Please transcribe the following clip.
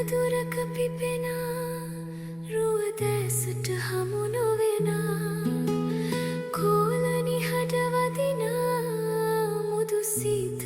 දුරක පිපෙන රුව දැසට හමු නොවෙන කෝල නිහඬ වදින මුදු සීත.